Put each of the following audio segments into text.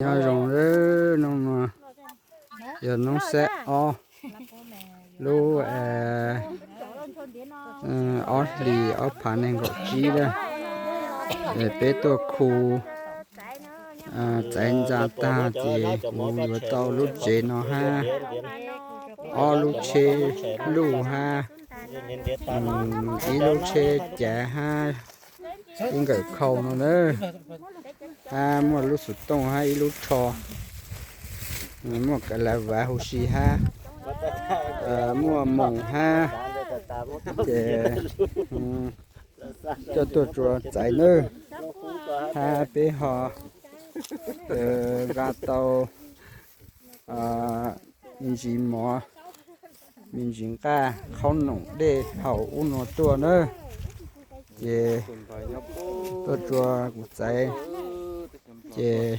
Nyob zoo, hnub no yog hnub xiab ob lub ob hlis ob phav nees nkaum tsib lawm. Peb tuaj khu txaiv ntxa tag ces kuv yuav tau lub tsev no hab ob lub tsheb luj hab ib lub tsheb cav hab ib nkawm khau no na, hab muaj lub xov tooj hab ib lub tsho, muaj kav lav vav huv si hab muaj moos hab, ces coj tuaj tsuas txaiv nawb. Hab peb ho nqa tau me ntsis mov, me ntsis nqaj, qhaub noom, dej haus ub no tuaj na. Ces tuaj tsuas kuv txaiv, ces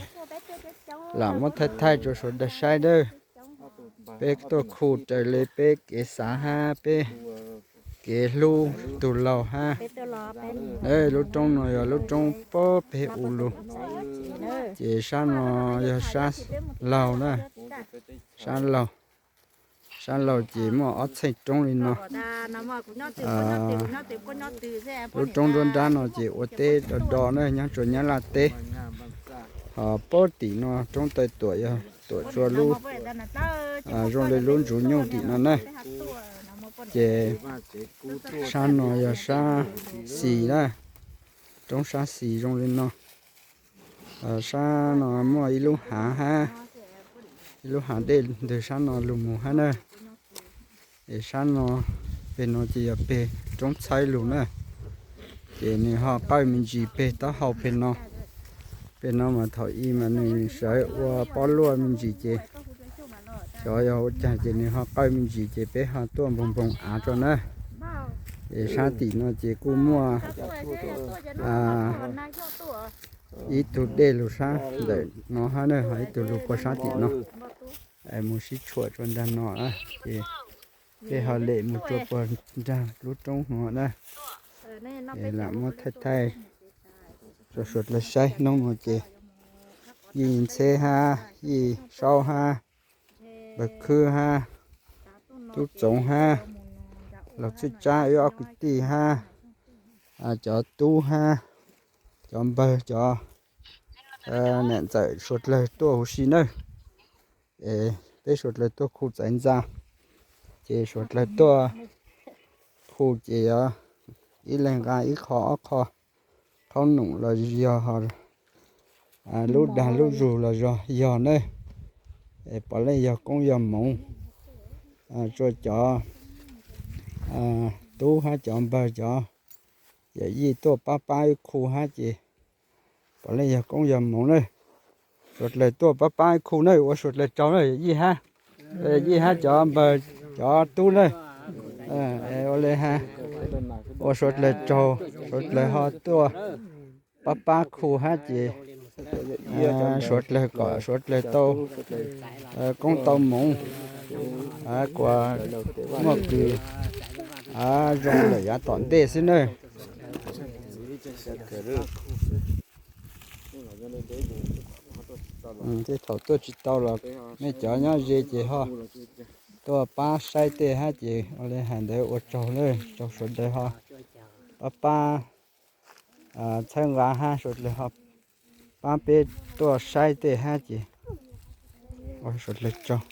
lam muab thaij thaij rua sawv daws saib nawb. Peb tuaj khu raws le peb kev xav hab peb kev hlub tug laug hab. Lub roob no yog lub roob puag peg u lug, ces sab no yog sab laug na, sab laug. Sab laug ces muaj ob txheej roob li no. Lub roob nruab nrab no ces ua teb do do na, nyob rua Nyab Laj teb. Ho puag tim no roob Tawg Tuam yog tuam tsua lub, zoo li lub ntsuv nyuj tim no na. Ces sab no yog sab xis na, roob sab xis zoo li no. Sab no muaj ib lub hav hab, ib lub hav dej ntawg sab no lug mus hab na. Es sab no, peg no ces yog peg roob txhawb lug na. Ces nws ho qawj me ntsis peg taub hau peg no. Peg no mas thaum i mas nws sawv ua pob luaj me ntsis ces xyov yog ua caag ces nws ho qawj me ntsis ces peb ho tuaj npoog npoog av rua na. Es sab tim no ces kuj muaj ib tug dej lug sab ntawm no hab na, ho ib tug lug puag sab tim no, mus sib tshuam rua nraag no na. Ces peb ho lem mus rua puag nraag lub roob no na. Es lam muab thaij thaij rua suav dlawg saib. Nub no ces Yij Ntxheb hab Yij Saub hab Npawg Khwb hab Tub Txoov hab Laug Txwj Tsab wb ob kwv tij hab cov tub hab cov npawg cov niam ntxawm suav dlawg tuaj huv si nawb. Es peb suav dlawg tuaj khu txaiv ntxa, ces suav dlawg tuaj khu ces ib leeg nqa ib qho ob qho, qhaub noom los yog lub dag lub zug los yog yog nawb. Es puav leej yog koob yog moov, tsua cov tub hab cov npawg cov yawm yij tuaj pab pab wb khu hab ces puav leej yog koob yog moov nawb. Suav dlawg tuaj pab pab wb khu nawb, ua suav dlawg tsaug nawb yawm yij hab, yij hab cov npawg cov tub nawb. Ua le hab, ua suav dlawg tsaug, suav dlawg ho tuaj pab pab khu hab ces suav dlawg kom suav dlawg tau koob tau moov, kuas muaj kws zoo lawm yav tom ntej xwb nawb. Tej thaum tuaj tsis tau los nej cov nyob ze ces ho tuaj pab saib tej hab ces ua le hais ntawd ua tsaug lawm, tsaug suav dlawg ho pab pab txhawb nqa hab suav dlawg ho pab peb tuaj saib tej hab ces ua suav dlawg tsaug.